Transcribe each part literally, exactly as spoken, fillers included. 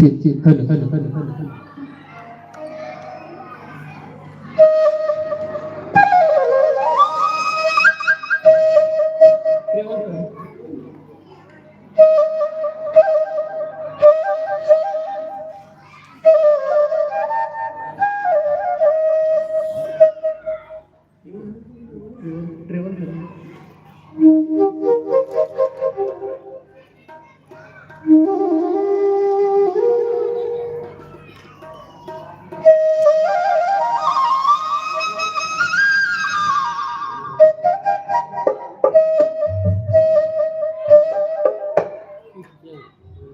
Hello, hello, hello, hello, hello. Travel कर।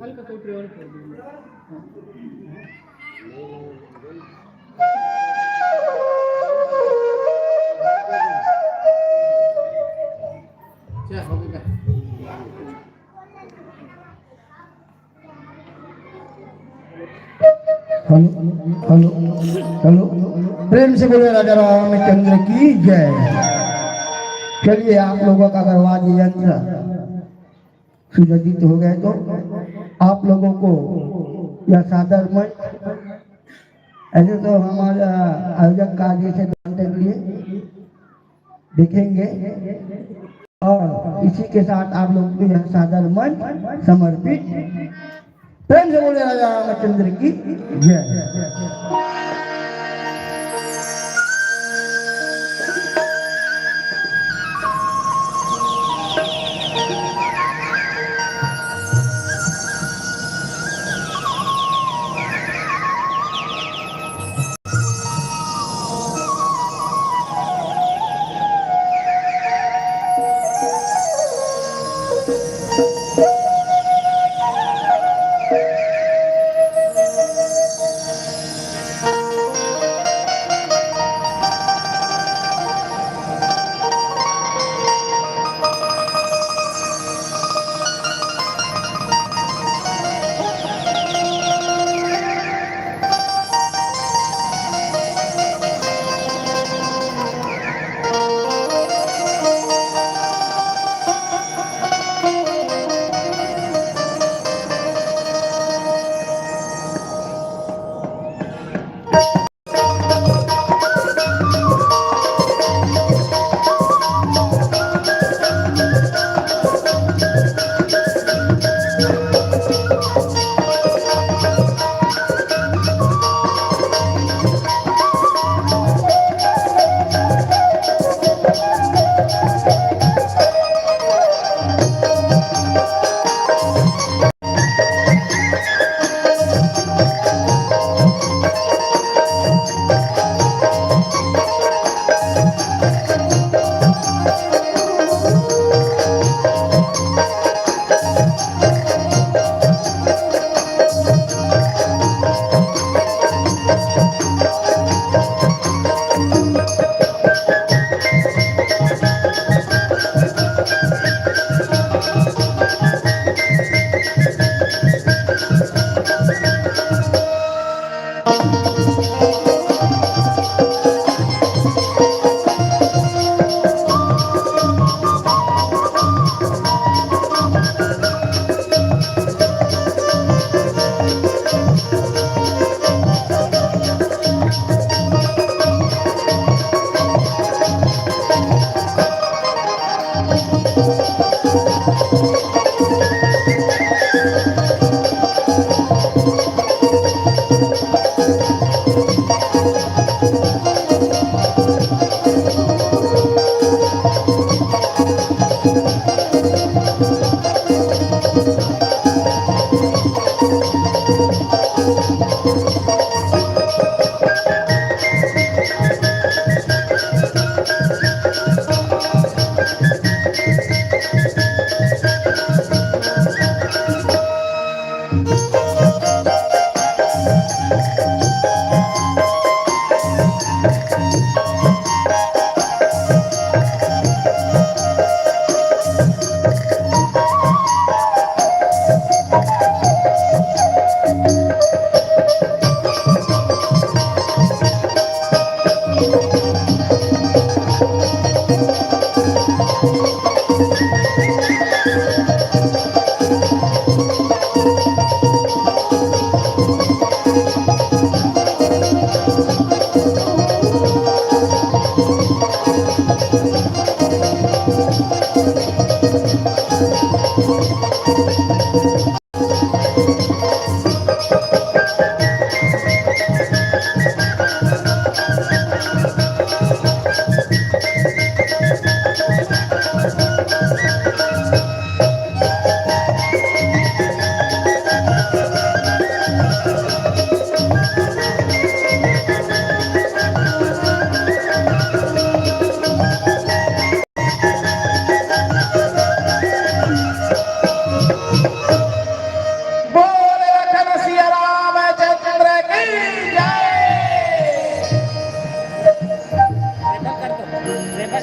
हल्का सा ट्रेवल कर दूंगा। Hello, hello, hello. प्रेम से बोले राजा रामचंद्र की जय। चलिए, आप लोगों का अगर वाद्य यंत्र सुसज्जित हो गए तो आप लोगों को यह सादर मंच, ऐसे तो हमारा आयोजक कार्य से जानते हुए देखेंगे। और इसी के साथ आप लोग को यह सादर मंच समर्पित। प्रेम से बोले राजा रामचंद्र की जय।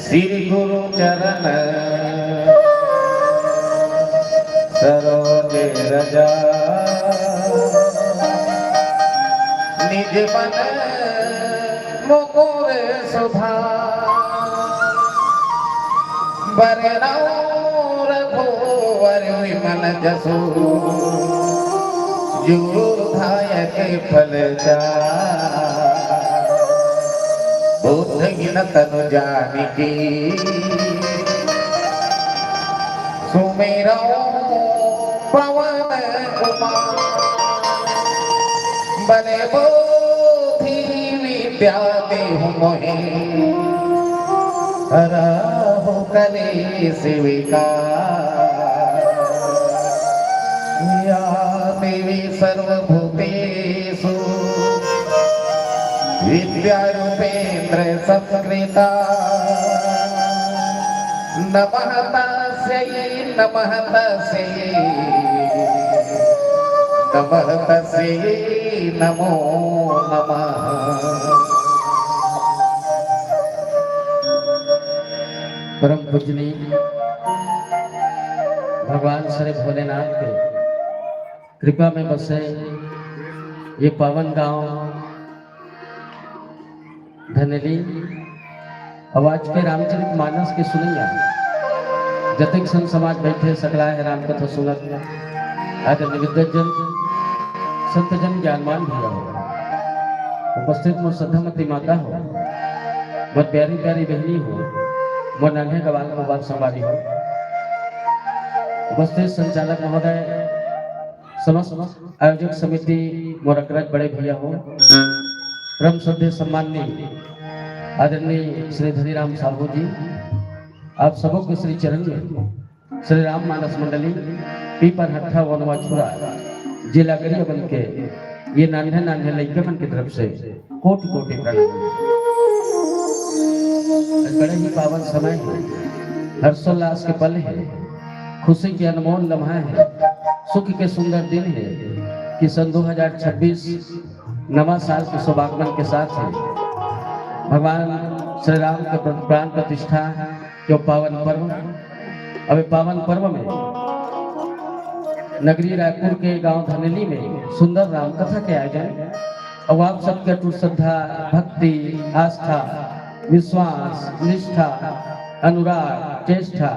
श्री गुरु चरण सरोज रज, निज मन मुकुर सुधार। बरनउँ रघुवर विमल जसु, जो दायक फल चारि। बुद्धिहीन तनु जानिके, सुमिरउँ पवन कुमार। बल बुद्धि विद्या देहु मोहिं, हरहु कलेस विकार। या देवी सर्वभूतेषु विद्यारूपेण संस्थिता। नमः तस्यै, नमः तस्यै, नमः तस्यै, नमो नमः। परम पूजनीय भगवान श्री भोलेनाथ के कृपा में बसे ये पावन गांव धनेली। अब आज के रामचरित मानस के सुनइया जतेक संत समाज बैठे, सकला हे राम कथा सुनत, आदरणीय विद्वत जन, संत जन, ज्ञानवान भैया हो, उपस्थित मोर श्रद्धामती माता हो, मोर प्यारी प्यारी बहनी हो, मोर नन्हे गवाल गवाल संवारी हो, उपस्थित संचालक महोदय, समस्त आयोजक समिति, मोर अकरज बड़े भैया हो, परम श्रद्धेय सम्माननीय आदरणीय श्री धनीराम साहू जी, आप सबों के श्री चरण में श्री राम मानस मंडली पीपर हट्ठा वनवा छुरा जिला गरियाबंद के ये नान्हे नान्हे लइका मन की तरफ से कोटि कोटि प्रणाम। आज बड़े ही पावन समय है, हर्षोल्लास के पल है, खुशी के अनमोल लम्हा है, सुख के सुंदर दिन है कि सन दो हज़ार छब्बीस नवा साल के शुभागमन के साथ है भगवान श्री राम के प्र-, प्राण प्रतिष्ठा के पावन पर्व। अब ये पावन पर्व में नगरी रायपुर के गांव धनेली में सुंदर राम कथा के आयोजन अउ आप सबके अटूट श्रद्धा, भक्ति, आस्था, विश्वास, निष्ठा, अनुराग, चेष्टा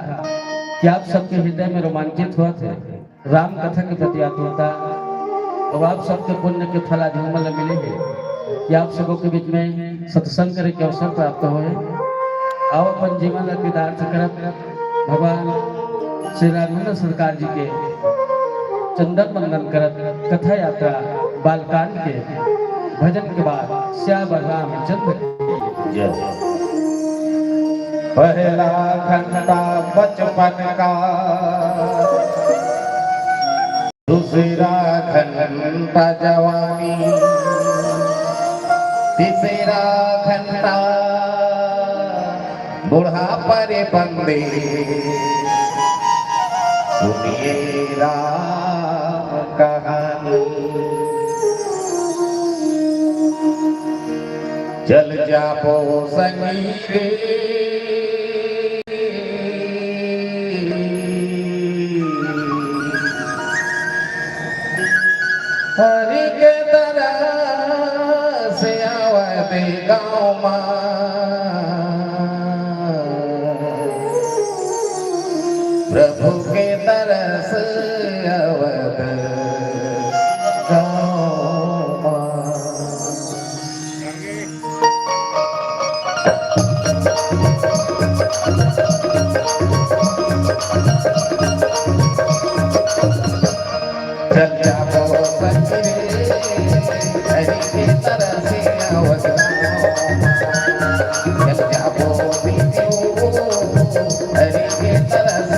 कि आप सबके हृदय में रोमांचित होवत हे। राम कथा के प्रति आतुरता अउ आप सबके पुण्य के फल आज हमन ल मिले हे कि आप सबो के बीच में सत्संग करे के अवसर प्राप्त होए। आओ अपन जीवन ल कृतार्थ करत भगवान श्री राघवेंद्र सरकार जी के चंदन वंदन करत कथा यात्रा बालकांड के भजन के बाद सियावर रामचंद्र की जय। पहला घंटा बचपन का, दूसरा घंटा जवानी, तीसरा घंटा बुढ़ापा रे बंदे, सुनिए राम कहानी। चल जाबो संगी रे, हरि के तरस आवत गाँव मा, प्रभु के तरस आवत गाँव मा। चल जाबो संगी रे, हरि के तरस आवत गाँव मा। चल जाबो बीजू, हरि के तरस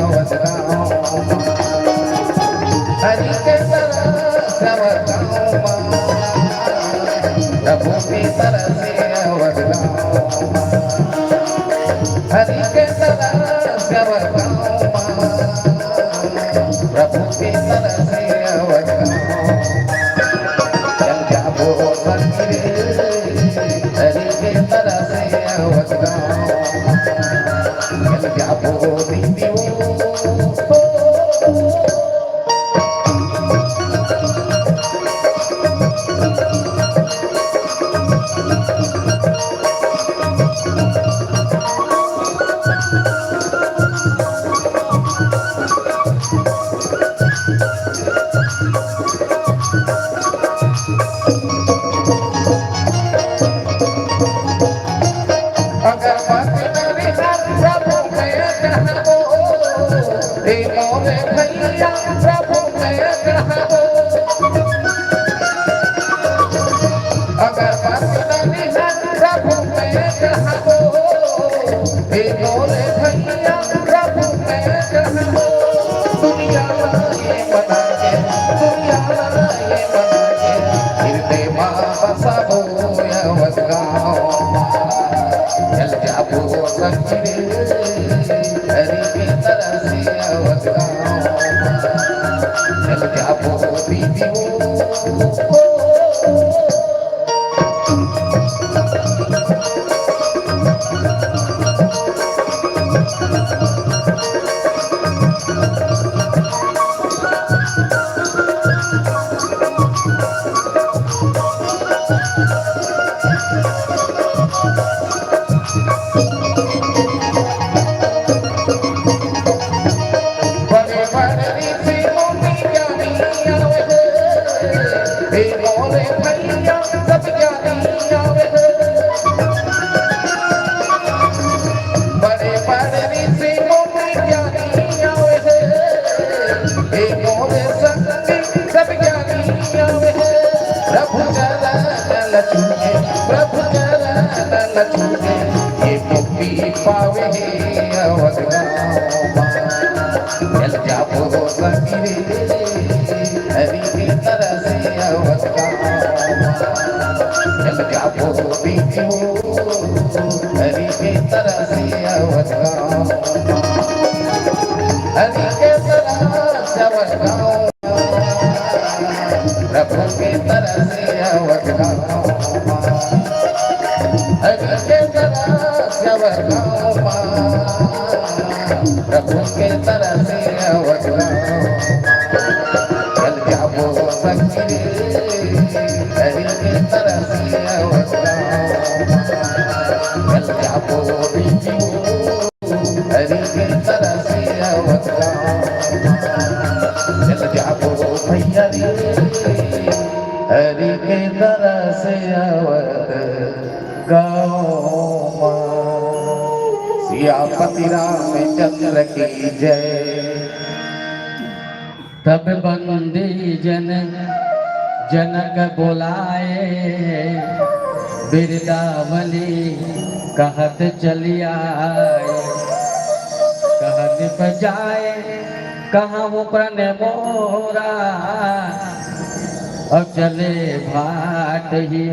आवत गाँव मा। हरि के तरस आवत गाँव मा। प्रभु के तरस आवत गाँव मा। हरि के तरस आवत गाँव मा। प्रभु के तरस आवत गाँव मा। चल जाबो संगी रे, हरि के तरस आवत गाँव मा। प्रभु मैं कहबो, अगर बात नहीं है प्रभु मैं कहबो, हे मोरे भैया प्रभु मैं कहबो। दुनिया ला ये बना के, दुनिया ला ये बना के, हृदय मा बसाबो अवध गाँव मा। चल जाबो संग रे, हरि के तरह से अवध गाँव मा। चल जाबो दीदी हो। बड़े बड़े ऋषि मुनि ज्ञानी आवे हे, हे मोरे भैया सब ज्ञानी आवे हे। बड़े बड़े ऋषि मुनि ज्ञानी आवे हे, हे मोरे संगी सब ज्ञानी आवे हे। प्रभु चरण लचू के, प्रभु चरण लचू के, ये मुक्ति पावे हे अवध गाँव मा। चल जाबो संगी रे, हरि के तरह से अवध गाँव मा। चल जाबो बीजू, हरि के तरह से अवध गाँव मा। हरि के तरह से अवध गाँव मा। प्रभु के तरह से अवध गाँव मा। हरि के तरह से अवध गाँव मा। प्रभु के तरह से अवध गाँव मा। चल जाबो संगी रे, हरि के तरह से अवध गाँव मा। चल जाबो बीजू, हरि के तरह से अवध गाँव मा। चल जाबो भैया रे, हरि के तरह से अवध गाँव मा। सियापति रामचंद्र की जय। तब बंदी जन जनक बोलाए, बिरदावली कहत चली आए। कह निपजाए कहाँ वो प्रण मोरा, और चले भाट ही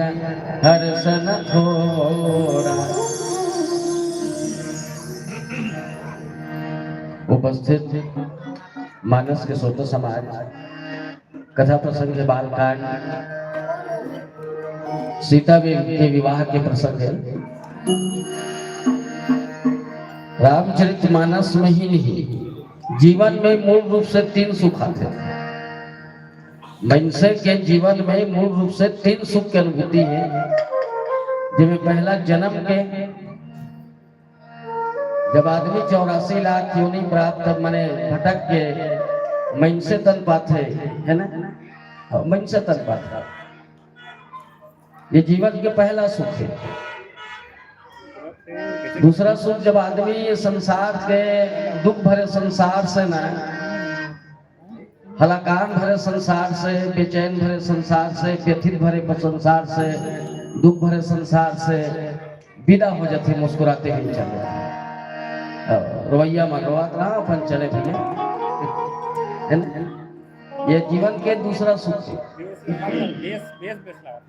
हर्षन थोरा। उपस्थित मानस के श्रोता समाज, कथा प्रसंग है बालकांड, सीता के विवाह के प्रसंग है। रामचरित मानस में ही नहीं, जीवन में मूल रूप से तीन सुख आथे। मनुष्य के जीवन में मूल रूप से तीन सुख की अनुभूति है, जिसमें पहला जन्म के, जब आदमी चौरासी लाख योनि प्राप्त, माने भटक के मनुष्य तन पाथे, है ना? हाँ, मनुष्य तन पाथे। ये जीवन के पहला सुख है। दूसरा सुख, जब आदमी ये संसार के दुख भरे संसार से ना, हलाकान भरे संसार से, बेचैन भरे संसार से, व्यथित भरे संसार से, दुख भरे संसार से विदा हो जाथे, मुस्कुराते हुए चले। अब रोवइया म रोवत रहा, अपन चले भैया, है ना? ये जीवन के दूसरा सुख है।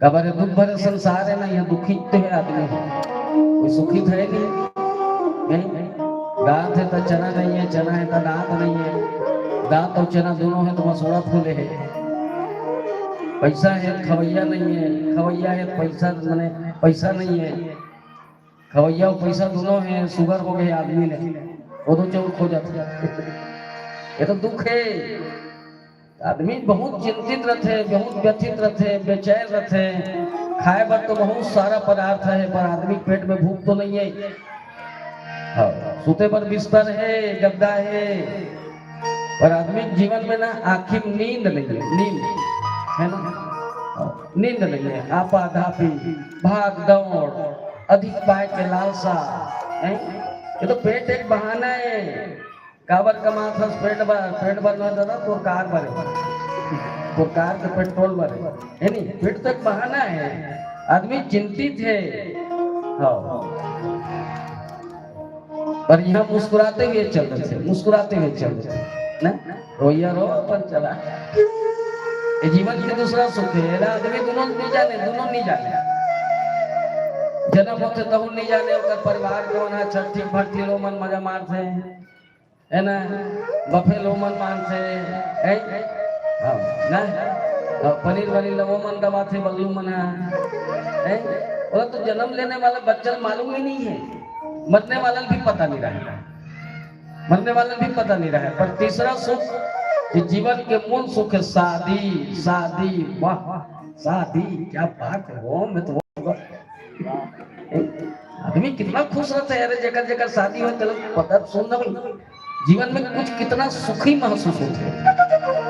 काबर ये दुख भरे संसार है ना, यहाँ दुखित तो है आदमी, कोई सुखित है नहीं, नहीं? दांत है तो चना नहीं है, चना है तो दांत नहीं है, दांत और चना दोनों है तो मसोड़ा फूले है। पैसा है, खवैया नहीं है, खवैया है, पैसा, माने पैसा नहीं है। खवैया अउ पैसा दोनों है, सुगर हो गए आदमी ने, वो तो चौक हो जाता है। ये तो दुख है। आदमी बहुत चिंतित रहते, बहुत व्यथित रहते, बेचैन रहते। खाए बर तो बहुत सारा पदार्थ है, पर आदमी के पेट में भूख तो नहीं है। हाँ, सूते बर बिस्तर है, गद्दा है, पर आदमी के जीवन में ना आखिर नींद नहीं है, नींद, है ना? हाँ, नींद नहीं है, आपाधापी, भाग दौड़, अधिक पाए के लालसा, हैं? ये तो पेट एक बहाना है। काबर कमात हस? पेट बर। पेट बर ना दादा, तोर कार बर हे। तोर कार के पेट्रोल बर हे। है नी? पेट तो एक बहाना है, आदमी चिंतित है। हाँ। पर यहाँ मुस्कुराते हुए चल रहे थे, मुस्कुराते हुए चल रहे थे ना। रोइया रो अपन चला। ये जीवन के दूसरा सुख है, एला आदमी दोनों नहीं जाने, दोनों नहीं जाने। जन्म होथे तहू नहीं जाने, ओकर परिवार कौन है, छठी भट्टी लो मन मजा मारथे, है ना? बफे लो मन मानथे, है? हाँ, ना? हाँ, पनीर वनीर लो मन दबाथे, बल्लू मन है, है? वो तो जन्म लेने वाला बच्चा मालूम ही नहीं है, मरने वाला भी पता नहीं रहा। मरने वाला भी पता नहीं रहा। पर तीसरा सुख, ये जीवन के मूल सुख है शादी, शादी, वाह, शादी, क्या बात है, हो, मैं तो आदमी कितना खुश रहता है, अरे, जेकर, जेकर शादी हो, चलो, पता सुन ना भाई, जीवन में कुछ कितना सुखी महसूस होथे,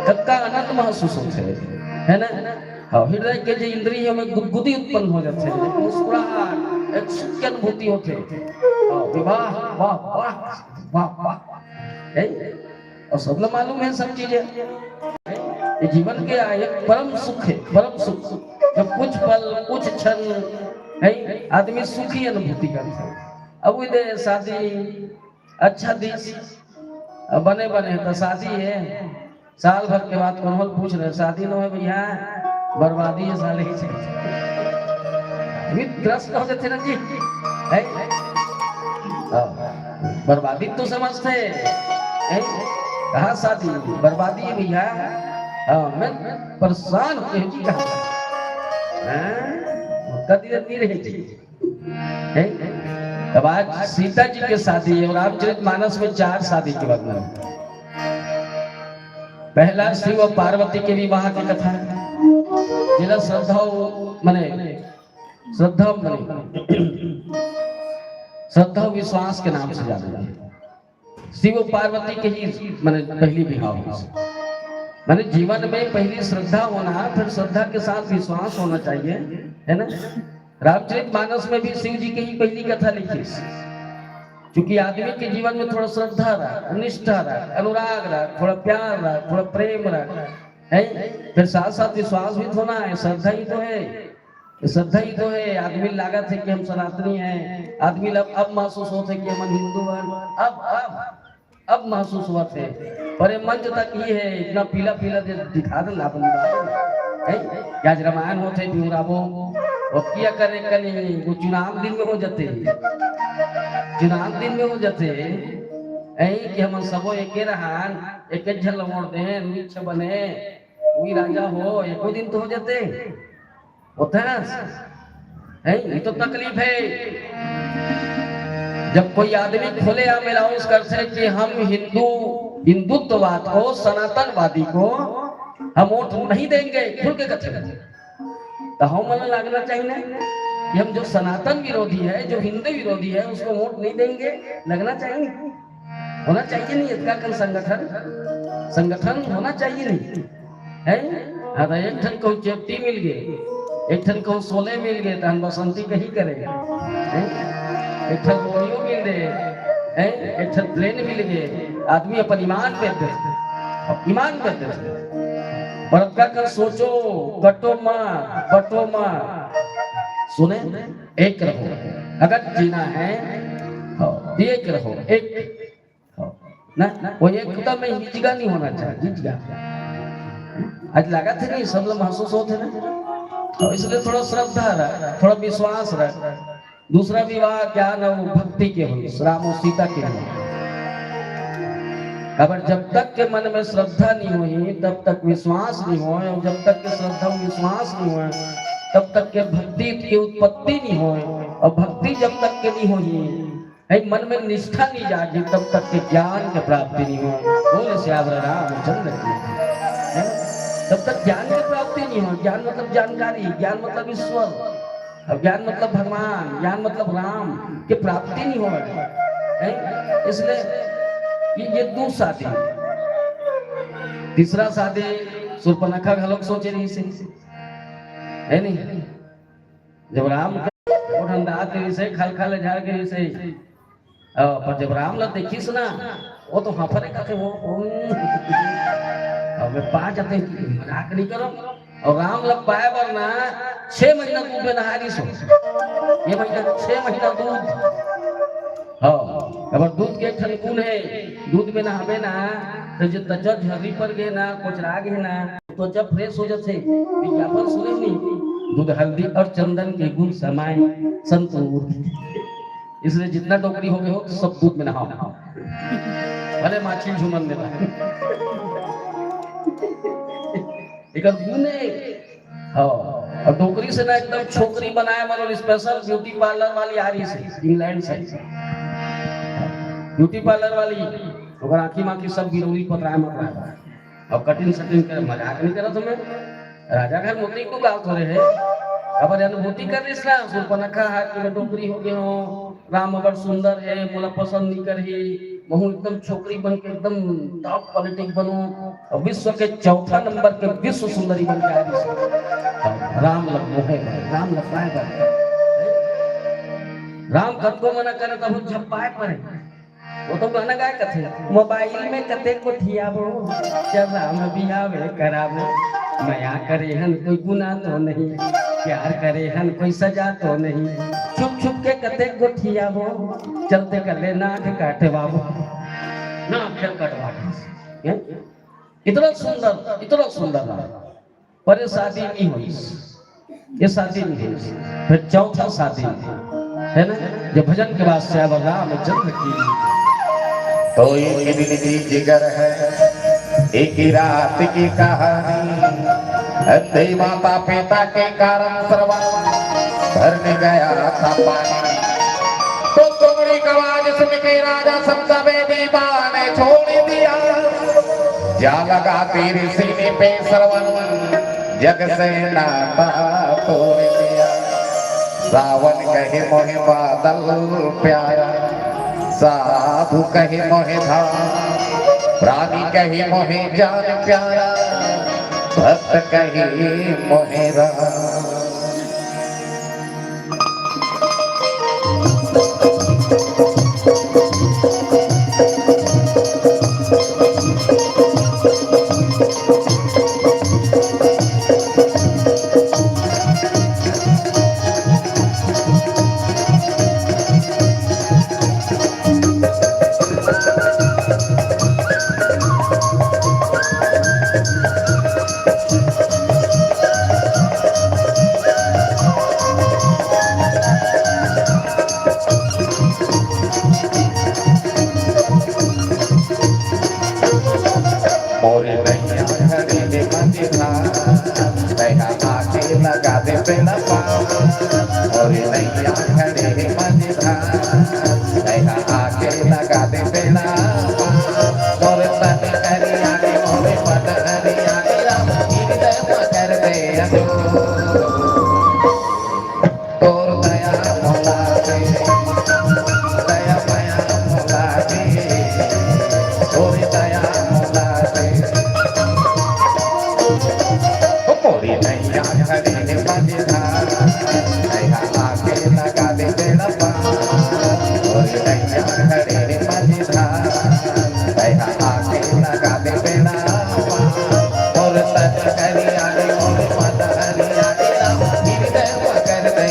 कतका आनंद महसूस होथे, है ना? हाँ, हृदय के जो इंद्रियों में गुदगुदी उत्पन्न हो जाते हैं, मुस्कुराहट, एक सुख की अनुभूति होथे। हाँ, विवाह, वाह, वाह, वाह, वाह। है? और सबला मालूम है सब चीजें। ये जीवन के एक परम सुख है, परम सुख। जब कुछ पल, कुछ क्षण है, आदमी सुखी अनुभूति करता है। अब वो दे शादी, अच्छा दिस, अब बने बने तो शादी है, साल भर के बाद कोनो ल पूछ रहे, शादी न होय भैया, बर्बादी है साले ही से। ये ग्रस्त हो जाते ना जी, है? हाँ, बर्बादी तो समझते हैं, कहा शादी बर्बादी है भैया। हाँ, मैं परेशान हो गया जी, कहा, हाँ, कदी नहीं रहे जी। है? अब आज सीता जी के शादी है और रामचरित मानस में चार शादी के वर्णन है। पहला शिव और पार्वती के विवाह की कथा है, जिला श्रद्धा, माने श्रद्धा, माने श्रद्धा विश्वास के नाम से जाना जाता है। शिव पार्वती के ही, माने, पहली विवाह हुई। माने, जीवन में पहली श्रद्धा होना, फिर श्रद्धा के साथ विश्वास होना चाहिए, है ना? रामचरित मानस में भी शिव जी के ही पहली कथा लिखी। क्योंकि आदमी के जीवन में थोड़ा श्रद्धा रहा, निष्ठा रहा, अनुराग रहा, थोड़ा प्यार रहा, थोड़ा प्रेम रहा, है? फिर साथ साथ विश्वास भी तो होना है, श्रद्धा ही तो है। श्रद्धा ही तो है, आदमी लागत है कि हम सनातनी हैं, आदमी ला अब महसूस होत है कि हम हिंदू हैं। अब, अब, अब महसूस होत है। पर ये मंच तक ही है, इतना पीला पीला दे-, दिखा दे ला अपन। हैं? कि आज रामायण होत है, बिहुराबो। और किया करे कनी, वो चुनाव दिन में हो जाते हैं। चुनाव दिन में हो जाते हैं। ऐ कि हम सबो एके रहन, एके झन ल वोट दें, मिक्ष बने, वही राजा हो, एको दिन तो हो जाते। होता है ना? है, ये तो तकलीफ है। जब कोई आदमी खुलेआम अनाउंस करते हैं कि हम हिंदू, हिंदुत्ववाद को, सनातनवादी को हम वोट नहीं देंगे, खुल के कथे, तो हम मन लगना चाहिए ना कि हम जो सनातन विरोधी है, जो हिंदू विरोधी है, उसको वोट नहीं देंगे, लगना चाहिए। होना चाहिए नहीं, इतना कन संगठन, संगठन होना चाहिए नहीं, है? हाँ, तो एक ठन कहूँ चेपटी मिल गए, एक ठन कहूँ सोले मिल गए, तो हम बसंती कहीं करे, हैं? एक ठन बोलियो मिल गए, हैं? एक ठन प्लेन मिल गए, आदमी अपन ईमान बेच देथे, ईमान बेच देथे। पर अब का कर सोचो, कटो मत, बटो मत, सुने, एक रहो, अगर जीना है, हाँ, एक रहो, एक, हाँ, ना, वो एकता में हिचगा नहीं होना चाहिए, हिचगा। आज लागत है नहीं, सब लोग महसूस होते ना, तो इसलिए थोड़ा श्रद्धा रख, थोड़ा विश्वास रख। दूसरा विवाह ज्ञान और भक्ति के होई, राम और सीता के होई। काबर जब तक के मन में श्रद्धा नहीं होई, तब तक विश्वास नहीं होय, और जब तक के श्रद्धा और विश्वास नहीं होय, तब तक के भक्ति के उत्पत्ति नहीं होय, और भक्ति जब तक के नहीं होई, है, मन में निष्ठा नहीं जागी, तब तक के ज्ञान के प्राप्ति नहीं हो। बोले सियावर रामचंद्र की, है? तब तक ज्ञान की प्राप्ति नहीं हो। ज्ञान मतलब जानकारी, ज्ञान मतलब ईश्वर, और ज्ञान मतलब भगवान, ज्ञान मतलब राम की प्राप्ति नहीं हो, है? इसलिए ये, ये दू शादी, तीसरा शादी सूर्पनखा घलोक सोचे रहिसे, है नहीं? जब राम के ओठ अंदाज के विषय, खल खल झार के विषय, अ, पर जब राम ला देखिस ना, वो तो हाँ फरे कथे वो। अब मैं पा जाते हैं, मजाक नहीं करो। अउ राम ल पाए बर ना छह महीना दूध में नहारिस हो। ये महीना, छह महीना दूध। हाँ, अगर दूध के एक ठन गुण हे, दूध में नहाबे ना, तो जो त्वचा झर्री पर गे ना, कोचरा गे ना, त्वचा fresh हो जाथे। विज्ञापन सुने नहीं, दूध हल्दी और चंदन के गुण समाए संतूर। इसलिए जितना डोकरी हो गए हो, सब दूध में नहाओ। भले माछी झूमन देना। एकर गुण हे। हाँ, अउ डोकरी से ना एकदम छोकरी बनाए बर अउ special beauty parlour वाली आ रहिस हे, England से। Beauty parlour वाली, ओकर आँखी माखी सब बिरौरी पतराए मतराए। अउ cutting सटिंग कर मजाक नहीं करत हमें। राजा घर मोती को गाँव थोरे हे। अब अनुभूति कर रहिस ना, सुर्पनखा हाथ में डोकरी हो गए हो। राम अबड़ सुंदर हे, मोला पसंद नहीं करही, महूँ एकदम छोकरी बन के एकदम top quality बनूं और विश्व के चौथा नंबर के विश्व सुंदरी बन के आ रहिस। राम ल मोहे बर, राम ल पाए बर। राम कतको मना करे तब झप्पाए पड़े। वो तो गाना गाए कथे, मोबाइल में कते गोठियाबो, जब राम बिहावे कराबो। मया करे हन कोई गुनाह तो नहीं, प्यार करे हन कोई सजा तो नहीं। छुप छुप के कते गोठियाबो, चलते कले नाक काटवाबो। नाक चल कटवा दे। हैं? इतना सुंदर, इतना सुंदर नाम। पर ये शादी नहीं होइस। ये शादी नहीं होइस। फिर चौथा शादी, है ना? जो भजन के बाद से अब रामचंद्र की। तो एक दिन की जिगर है, एक ही रात की कहानी। अंधे माता पिता के कारण सरवन भरने गया था पानी। तो तुमड़ी की आवाज सुन के राजा समता बेदी ने छोड़ दिया। जा लगा तेरे सीने पे सरवन, जग से नाता तोड़ दिया। सावन कहे मोहे बादल प्यारा, साधु कहे मोहे धाम, प्राणी कहे मोहे जान प्यारा, भक्त कहे मोहे राम। मोरे नैया घरे ले मजेदार, तैहा आके लगा दे बेड़ा पार। मोरे नैया घरे ले मजेदार, तैहा आके लगा दे बेड़ा पार। मोरे तन करिया रे, मोरे पट हरिया रे, राम हृदय पकड़ दे अजोर। तोर दया मोला दे, दया मया मोला दे, तोर दया मोला दे। ओ मोरी नैया घरे मजेदार, दया आके लगा दे बेड़ा पार। मोरी नैया घरे मजेदार, दया आके लगा दे बेड़ा पार। मोर तन करिया रे, मोर पत हरिया रे, राम हृदय पकड़ दे।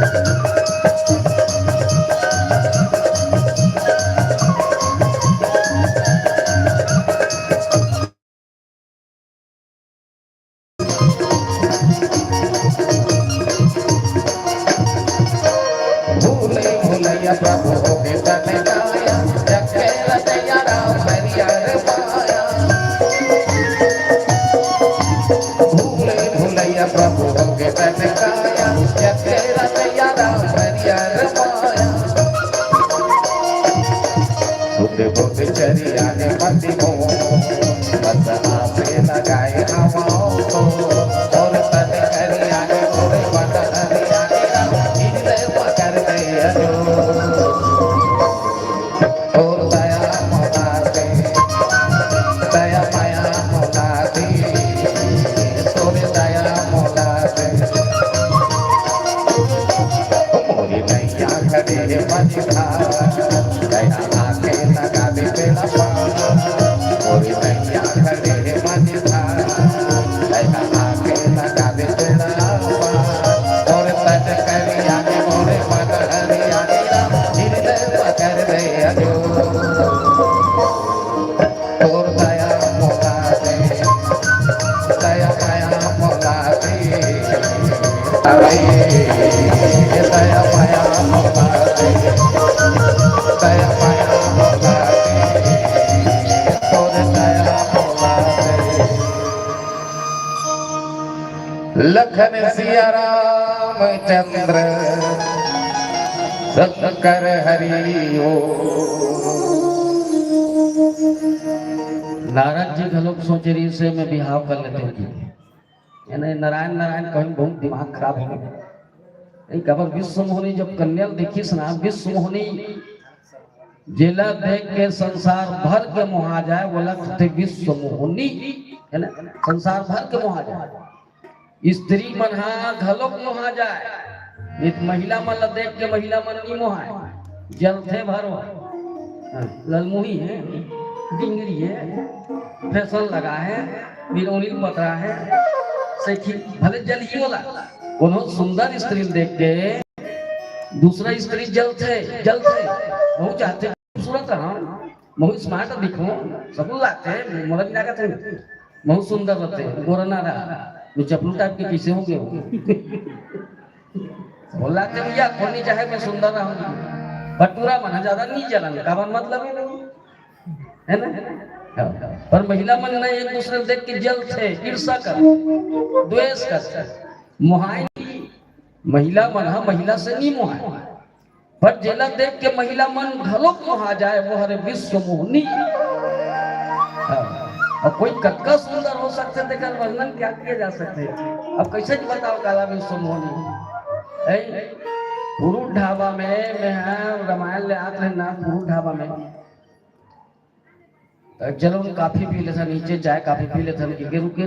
भूले भुलैया प्रभु होके तन काया, जग के रचैया राम हरियर पाया। भूले भुलैया प्रभु होके तन काया, जग के रचैया राम हरियर पाया। सुध बुध चरिया ने मति मोह, बस आपे लगाए हवाओं को। और तन करिया ने मोरे बन हरिया ने राम, इनले पकड़ दे अजो। और दया मोला दे, दया माया मोला दे, तोरे दया मोला दे। मोरी नैया खड़े मझधार, दया आके लगा दे बेड़ा पार। मोरी नैया खड़े मझधार, दया आके लगा दे बेड़ा पार। और तन करिया के मोरे मन हरिया के राम, हृदय पकड़ दे अजो। तोर दया मोला दे, दया माया मोला दे। अरे, दया माया मोला दे, दया माया मोला दे, तोर दया मोला दे। लखन सिया रामचंद्र शंकर हरि ओम। नारद जी घलोक सोचे रहिसे मैं बिहाव कर लेतेंव जी। यानी नारायण नारायण कहिन बहुत दिमाग खराब हो गया। एक अबर विश्व मोहनी जब कन्या ल देखिस ना, विश्व मोहनी जेला देख के संसार भर के मोहा जाए, वोला कथे विश्व मोहनी, है ना? संसार भर के मोहा जाए। स्त्री मन हा घलोक मोहा जाए, नित महिला मन ला देख के महिला मन नी मोहाय, जलथे भरो। हाँ, ललमुही है, डिंगरी है, फैशन लगा है, बिरौनी पतरा है, सेखी भले जलही वाला, कोनो सुंदर स्त्री देख के दूसरा स्त्री जलथे, जलथे, बहुत चाहथे खूबसूरत रहूं, बहुत स्मार्ट दिखूं, सब लागथे, मोला भी लागत है, बहुत सुंदर रहथे, गोरा नारा, मैं चपलू टाइप के कैसे हो गए हो? सब लागथे भैया, कोनी चाहे मैं सुंदर रहूं, बटूरा मन ज्यादा नहीं जलन, काबर मतलब ही नहीं, है ना? हाँ। पर महिला मन ना एक दूसरे देख के जलथे, ईर्षा कर, द्वेष कर, मोहाई, महिला मन हा महिला से नहीं मोहाय। पर जेला देख के महिला मन घलोक मोहा जाए, वो हरे विश्व मोहनी। हाँ, अब कोई कतका सुंदर हो सकथे, तेकर वर्णन क्या किया जा सकथे? अब कैसे जी बताओ काला विश्व मोहनी? ऐ, पुरुष ढाबा में, मैं हाँ, रामायण ले आत रहे ना, पुरुष ढाबा में। त चलो हम कॉफी पी लेथन, नीचे चाय कॉफी पी लेथन, कि के रुके।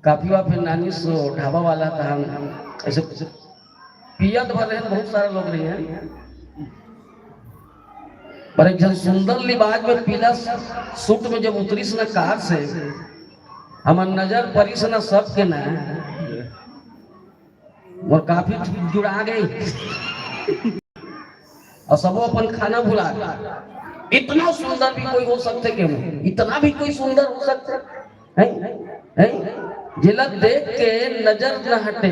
कॉफी वाफी नानी सो ढाबा वाला त हम ऐसे पियत भर रहे, बहुत सारे लोग रहे हैं। पर एक झन सुंदर लिबाज में पीला सूट में जब उतरिस न कार से, हमर नजर परिस न सबके न, मोर कॉफी जुड़ा गई। और सबो अपन खाना भुला गए। इतना सुंदर भी कोई हो सकथे के? इतना भी कोई सुंदर हो सकथे? हैं? हैं? जेला देख के नजर न हटे,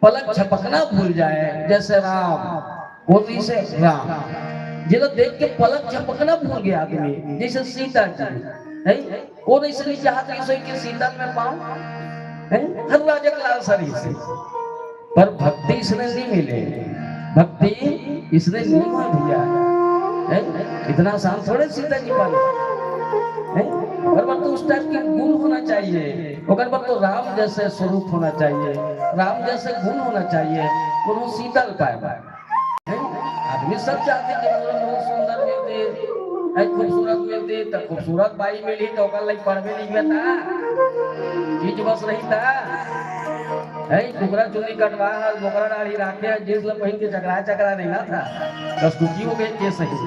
पलक झपकना भूल जाए, जैसे राम। कौन जैसे राम? जेला देख के पलक झपकना भूल गया आदमी, जैसे सीता जी। हैं? कौन ऐसे नहीं चाहत कि सोई के सीता में पाऊं? हैं? हर राजा के लालसा रहिसे। पर भक्ति इसने नहीं मिले, भक्ति इसने नहीं हुआ भैया। हैं? इतना आसान थोड़े सीता जी पाना। हैं? ओकर बर तो उस टाइप के गुण होना चाहिए, ओकर बर तो राम जैसे स्वरूप होना चाहिए, राम जैसे गुण होना चाहिए, कोनो सीता ल पाए बर। हैं? आदमी सब चाहथे कि मोला बहुत सुंदर मिलते, हैं, खूबसूरत मिलते, त खूबसूरत बाई मिली त ओकर लाइक पढ़बे लिखबे ता, चीज बस रही ता। हैं, कुकरा चुन्नी कटवा हस, बोकरा दाढ़ी राखे हस, जींस ल पहिन के चकरा चकरा नहीं ना था, दस टुकी हो गए के सही।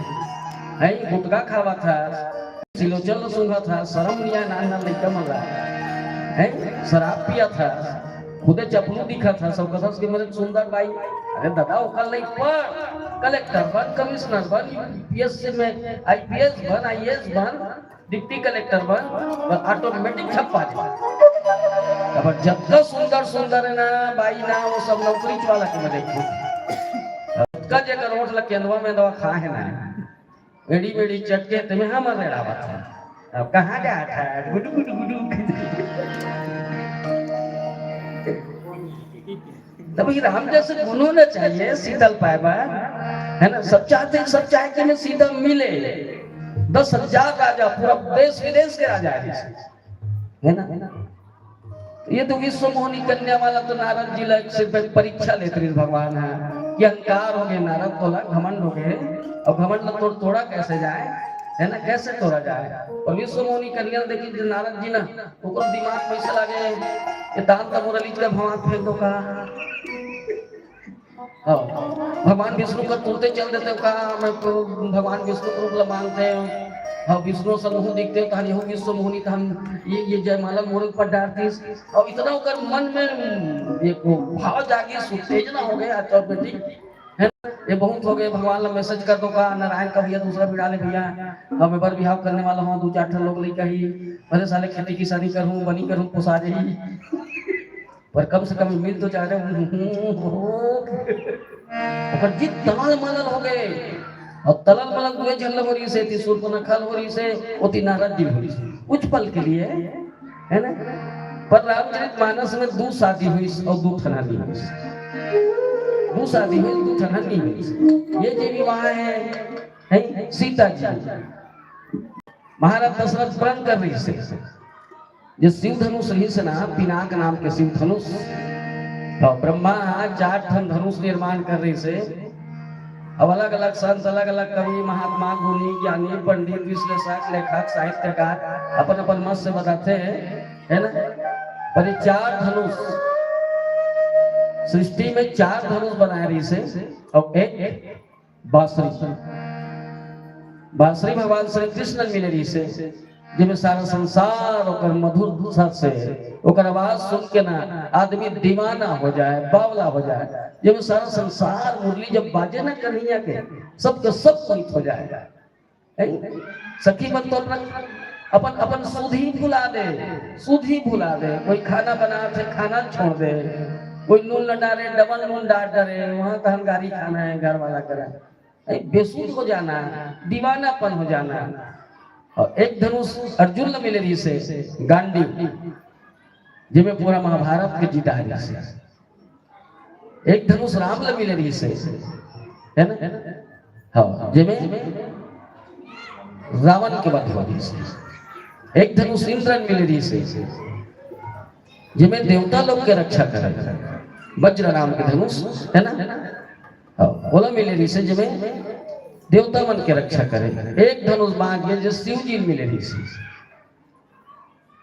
हैं, गुटखा खावा था, सिलोचन ल सूंघा था, शरम नहीं आय नान नान लइका मन ला। हैं, शराब पिया था, खुदे चपलू दिखत हस, सब कथस कि मेरे सुंदर बाई। अरे दादा, ओकर लइक पढ़, कलेक्टर बन, कमिश्नर बन, यूपीएससी में आईपीएस बन, आईएएस बन, डिप्टी कलेक्टर बन, बस ऑटोमेटिक छपा दे। अब जतका सुंदर सुंदर है ना बाई ना, वो सब नौकरी वाला के में देखो। जतका जेकर ओठ ला केंदवा में दवा खा है ना, एड़ी बेड़ी चटके ते में हमर रेड़ावत है। अब कहाँ जात है? गुडू, गुडू, गुडू। तब ये राम जैसे गुण होना चाहिए शीतल पाए बर, है ना? सब चाहते हैं, सब चाहे कि हमें सीता मिले। दस हजार राजा, पूरा देश विदेश के राजा है, है ना? ये तो विश्व मोहिनी कन्या वाला तो नारद जी ला सिर्फ एक परीक्षा लेत रहिस भगवान ह कि अहंकार हो गए नारद, तोला घमंड हो गए, और घमंड ला तोड़, तोड़ा कैसे जाए, है ना, कैसे तोड़ा जाए। और विश्व मोहिनी कन्या देखी कि नारद जी ना, ओकर दिमाग में ऐसे लागे, ये दान तमोरा लीच का भगवान फेंक दो का। हाँ, भगवान विष्णु का तुरते चल देते हो का, मैं तो भगवान विष्णु के रूप ला मानते हो। हाँ, विष्णु समूह दिखते हो, तहन यहू विश्व मोहिनी, तहन ये, ये जयमाला मोरे ऊपर डारतीस। और इतना ओकर मन में, हम्म, एक वो भाव जागिस, उत्तेजना हो गया, ऑटोमेटिक, है ना? ये बहुत हो गए, भगवान ला मैसेज कर दो का, नारायण का भैया दूसरा बिड़ा ले भैया, अब मैं बर बिहाव करने वाला हूँ, दो चार ठन लोग लइका ही, भले साले खेती किसानी करहूँ, बनी करहूँ, पोसा जाही। पर कम से कम मिल तो जा रहे हैं। ओकर जीत तलल मलल हो गए। और तलल मलल दुए झन ल हो रहिसे, एती सूर्पनखा ल हो रहिसे, ओती नारद जी ल हो रहिसे। कुछ पल के लिए, है ना? पर रामचरित मानस में दू शादी होइस और दू ठन हनी होइस। दू शादी होइस, दू ठन हनी होइस। ये जे विवाह है, है सीता जी। महाराज दशरथ प्रण कर रहिसे, जे शिव धनुष रहिसे ना, पिनाक नाम के शिव धनुष, तो ब्रह्मा चार ठन धनुष निर्माण कर रहिसे। अब अलग-अलग संत, अलग-अलग कवि, महात्मा, गुणी, ज्ञानी, पंडित, विश्लेषक, लेखक, साहित्यकार अपन-अपन मत से बताथे, है ना? पर ये चार धनुष, सृष्टि में चार धनुष बनाए रहिसे, और एक बांसुरी। बांसुरी भगवान श्री कृष्ण ल मिले रहिसे, जेमे सारा संसार ओकर मधुर स्वर से, ओकर आवाज सुन के ना आदमी दीवाना हो जाए, बावला हो जाए। जेमे सारा संसार मुरली जब बाजे ना कन्हैया के, सबके सब मोहित हो जाए। हैं? सखी मन तो अपना, अपन, अपन सुध ही भुला दे, सुध ही भुला दे। कोई खाना बनाथे, खाना छोड़ दे, कोई नून न डारे, डबल नून डार डारे, वहां तहन गारी खाना है घर वाला करा। नहीं, बेसुध हो जाना है, दीवानापन हो जाना है। और एक धनुष अर्जुन ल मिले रहिसे, गांडीव, जेमे पूरा महाभारत के जीता रहिसे। एक धनुष राम ल मिले रहिसे, है ना? हाँ, जेमे रावण के वध हो रहिसे। एक धनुष इंद्र ल मिले रहिसे, जेमे देवता लोग के रक्षा करे, वज्र नाम के धनुष, है ना? हाँ, ओला मिले रहिसे, जेमे देवता मन के रक्षा करे। एक धनुष बाण ये जे शिव जी ल मिले रहिसे।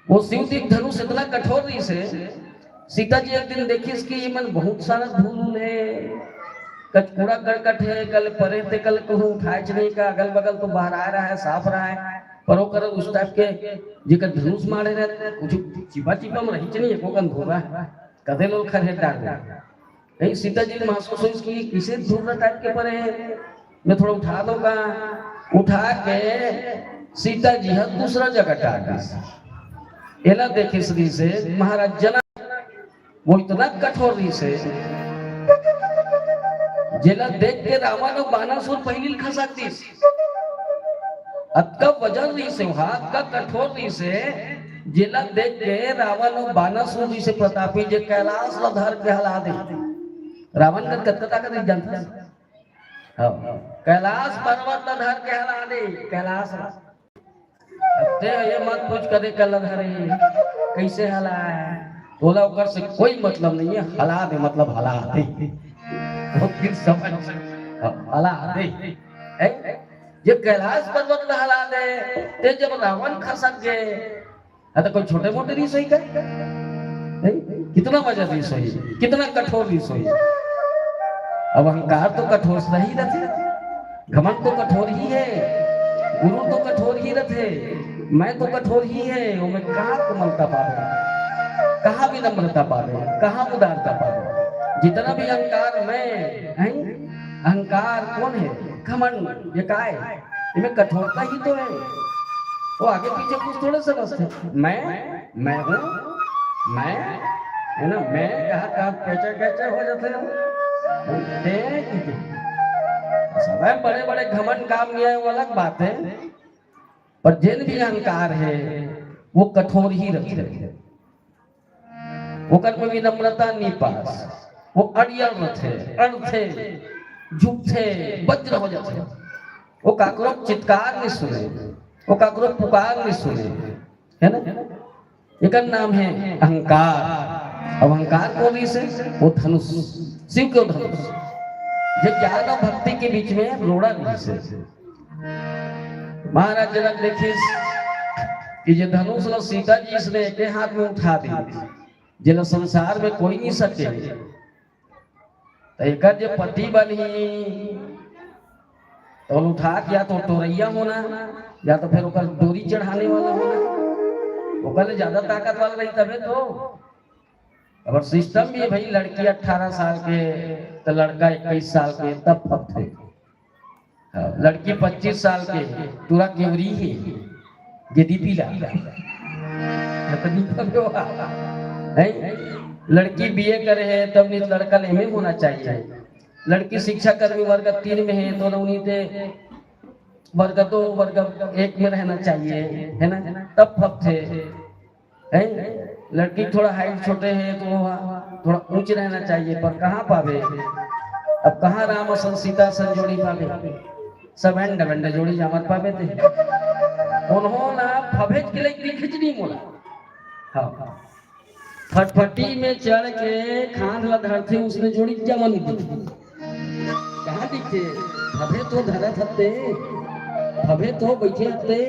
वो शिव जी के धनुष इतना कठोर रहिसे, सीता जी एक दिन देखिस कि ये मन बहुत सारा धूल उल है, कचकूड़ा करकट है, कल परे ते कल कहूँ उठाए च नहीं का, अगल बगल तो बहराए रहा है, साफ रहा है, पर ओकर उस टाइप के जेकर धनुष मारे रहे, कुछ चिपा चिपा में रही च नहीं, एको कन धूल रहा है, कदे लोग खरहेर डार दे। नहीं, सीता जी ल महसूस होइस कि किसे धूल टाइप के परे है, मैं थोड़ा उठा दो का। उठा के सीता जी ह दूसरा जगह टार दिस। एला देखे श्री से महाराज जनक, वो इतना कठोर रहिसे, जेला देख के रावण और बानासुर पहिली ल खसक दिस। अतका वजन रहिसे, अतका कठोर रहिसे, जेला देख के रावण और बानासुर जैसे प्रतापी जे कैलाश ल धर के हला दे। रावण कर कतका ताकत रहिस जानथस? हाँ, कैलाश पर्वत ल धर के हला दे, कैलाश ल। अब ते ये मत पूछ कदे कल धरे, कैसे हला है, तोला ओकर से कोई मतलब नहीं है। हला दे मतलब हला दे, बहुत दिन समझ से, हाँ, हला दे। हैं? ये कैलाश पर्वत ल हला दे, ते जब रावण खसक गए, हाँ, तो कोई छोटे मोटे रहिस होही का? नहीं? कितना मजा रहिस होही, कितना कठोर रहिस होही। अब अहंकार तो कठोर ही रहिथे, घमंड तो कठोर ही है, गुरु तो कठोर ही रहिथे, मैं तो कठोर ही है, वो मैं कहाँ को ममता पावे? कहाँ विनम्रता पावे, कहाँ उदारता पावे? जितना भी अहंकार, मैं, हैं? अहंकार कौन है? घमंड, ये काय? इमे कठोरता ही तो है। वो आगे पीछे कुछ थोड़े समझथे। मैं, मैं हूँ, मैं, है ना? मैं कहाँ कहाँ कैचर कैचर हो जाथे। ते, सब बड़े बड़े घमंड काम नहीं आए, वो अलग बात है। पर जेन भी अहंकार है, वो कठोर ही रथे। ओकर में विनम्रता नहीं पास, वो अड़ियल रथे, अड़थे, झुकथे, वज्र हो जाथे। वो काकरो चित्कार नहीं सुने, वो काकरो पुकार नहीं सुने, है ना? एकर नाम है अहंकार। अब अहंकार कौन रिहिसे? वो धनुष, शिव के धनुष। जो ज्ञान और भक्ति के बीच में रोड़ा रिहिसे। महाराज जनक देखिस कि जे धनुष ल सीता जी इसने एके हाथ में उठा दी, जेला संसार में कोई नहीं सके, तो एकर जे पति बनही, तो उठा के या तो टोरैया होना, या तो फिर ओकर डोरी चढ़ाने वाला होना, ओकर ले ज्यादा ताकत वाला रही तबे तो। अगर सिस्टम भी है भाई, लड़की अठारह साल के तो लड़का इक्कीस साल के, तब फपथे। हाँ, लड़की पच्चीस साल के, टूरा केवरी है, गेदी पीला। तो नहीं फपे हो, हैं? लड़की बीए करे है, तब नहीं, लड़का एमए होना चाहिए। लड़की शिक्षा कर्मी वर्ग तीन में है, तो उन्हीं ते वर्ग दो, वर्ग एक में रहना चाहिए, है ना? तब फपथे, हैं? लड़की थोड़ा हाइट छोटे है, तो वो थोड़ा ऊंच रहना चाहिए, पर कहाँ पावे? अब कहाँ राम असन सीता असन जोड़ी पावे? सब एंड बेंड जोड़ी जामत पावे ते। उन्होंने फभेज के लिए लिखित नहीं मोला। हाँ, फटफटी में चढ़ के खांध ला धरथे, उसने जोड़ी जमा नहीं दिखथे। कहाँ दिखथे? फभे तो धरत हते, फभे तो बैठे हते।